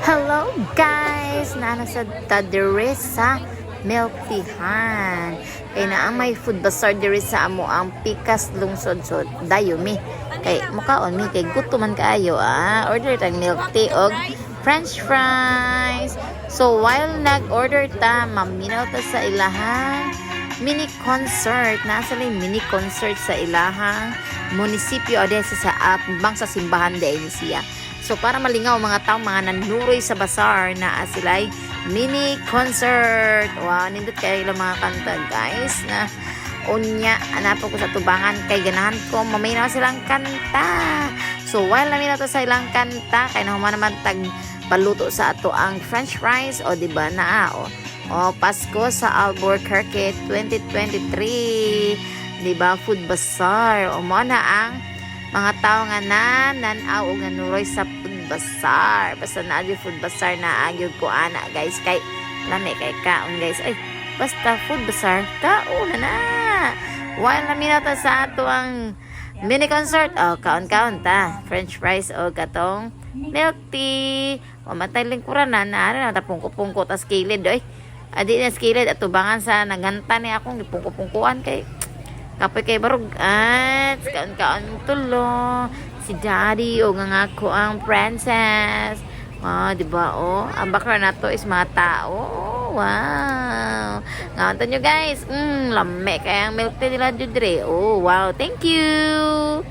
Hello guys! Naa na sad ta diri sa Milkteahan. Kay naa may food bazaar diri sa amoang Pikas lungsod, so dayo mi. Kay mukaon mi kay gutom man kaayo ah. Order tag milk tea og french fries. So while nag-order ta, maminaw ta sa ilahang mini concert. Naa sila mini concert sa ilahang munisipyo o sa atbang sa simbahan diay ni siya. So para malingaw mga tao, mga nanuroy sa bazaar, naa sila mini concert. Wow, nindot kaayo ilang mga kanta, guys, na unya naa pa ko sa tubangan kay ganahan ko maminaw silang kanta. So while naminaw ta sa ilang kanta kay nahuman naman tag paluto sa ato ang french fries, o di ba naa o. O Pasko sa Albuquerque 2023. Di ba? Food bazaar. O mao na ang mga tao nga na nan-aw og nanuroy sa food bazaar. Basta naa gyud food bazaar na gyud ko ana, guys, kay lami kay kaon, guys. Ay, basta food bazaar, kaon na na. While naminaw ta sa ato ang mini concert, oh, kaon-kaon ta. French fries o katong milk tea. O matay lingkuran na na na ta pungko-pungko tas kilid oy. Adi na kilid atubangan sa naganta ni akong gipungko-pungkuan kay kapoy kay barog at kaon-kaon tulo si daddy o nga ako ang princess. Ah, di ba, oh? Ang background nato is mga tao. Oh, wow. Ngaon nyo, guys. Lami kay ang milk tea nila diri. Oh, wow. Thank you.